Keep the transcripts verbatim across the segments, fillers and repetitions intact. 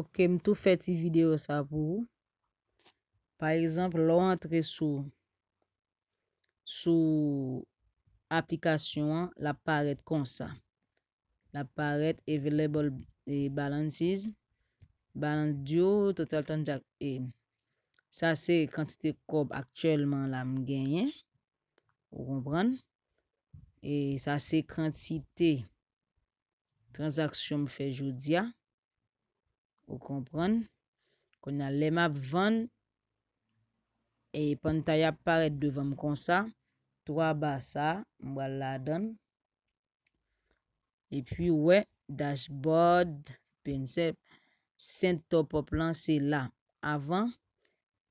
Ok, m tou fè ti videyo sa pou ou. Pa egzanp, lè w antre sou, sou aplikasyon an, l ap parèt konsa. L ap parèt available, eh, balances, balance due, total transac-, eh, sa se kantite kòb aktyèlman la m genyen. Ou konprann? E sa se kantite tranzaksyon m fè jodi a. Ou konprann? Kounye a, lè m ap vann, e pantay ap parèt devan m konsa, twa ba sa, m pral ladan l. Epi, w wè, dashboard, pensè, send top up lan, se la. Avan,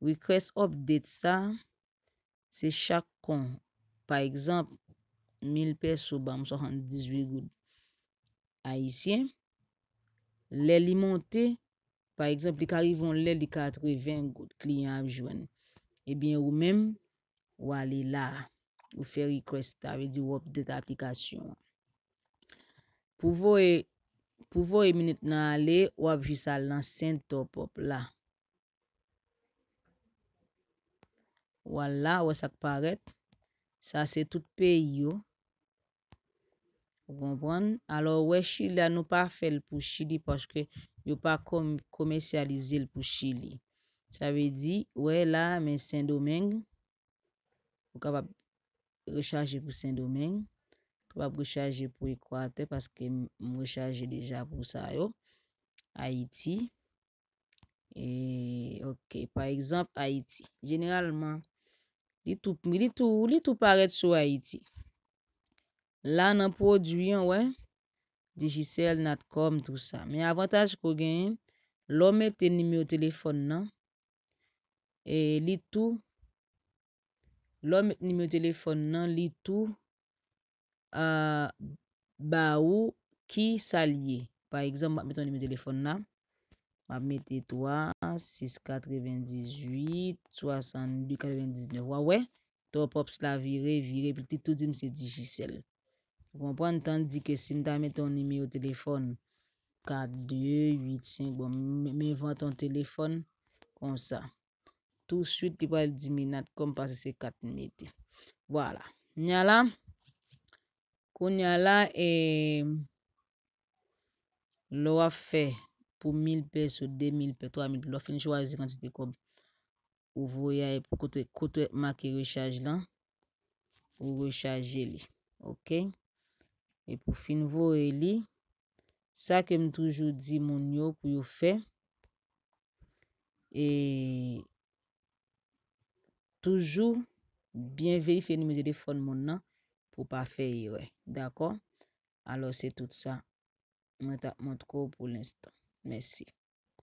request update sa, se chak kon. Pa egzanp, mil pèso ban m swasanndizuit goud ayisyen. Lè li monte, pa egzanp, li ka rive yon lè, li katreven goud, kliyan ap jwenn. Ebyen, ou menm, ou ale la, ou fè request, sa vle di ou update aplikasyon an. Pou voye, pou voye minit nan ale, w ap jis al nan send top up la. Vwala, ou wè sa k parèt. Sa se tout peyi yo. Ou konprann? Alò, ou wè Chili a, nou pa fè l pou Chili paske yo pa kòm-, komèsyalize l pou Chili. Sa vle di, ou wè la, men Sendomeng, ou kapab rechaje pou Sendomeng, kapab rechaje pou Ekwatè paske m, m rechaje deja pou sa yo. Ayiti. E, ok, pa egzanp, Ayiti. Jeneralman, li tou, li tou, li tou parèt sou Ayiti. La, nan pwodui an, wè, Digicel, Natcom, tou sa. Men avantaj ke w genyen, lè w mete nimewo telefòn nan, e li tou, lè w met nimewo telefòn nan, li tou, ah, ba ou ki sa l ye. Pa egzanp, m ap mete yon nimewo telefòn la. M ap mete twa, sis, katrevendizuit, swasannde, katrevendiznèf. W a wè, top ups la vire, vire, epi li tou di m se Digicel. Ou konprann? Tandike si m ta mete yon nimewo telefòn, kat de uit senk, bon, m, m envante yon telefòn konsa. Touswit, li pral di m Natcom paske se kat m mete. Vwala. Kounye a la, kounye a la, e, lè w ap fè pou mil pèso, de mil pè, twa mil pè, lè w fin chwazi kantite kòb ou voye a, epi kote, kote make rechaj lan, ou rechaje li. Ok? Epi w fin voye li, sa ke m toujou di moun yo pou yo fè, e toujou byen verifye nimewo telefòn moun nan pou w pa fè erè. Dakò? Alò, se tout sa mwen t ap montre w pou lenstan. Mèsi.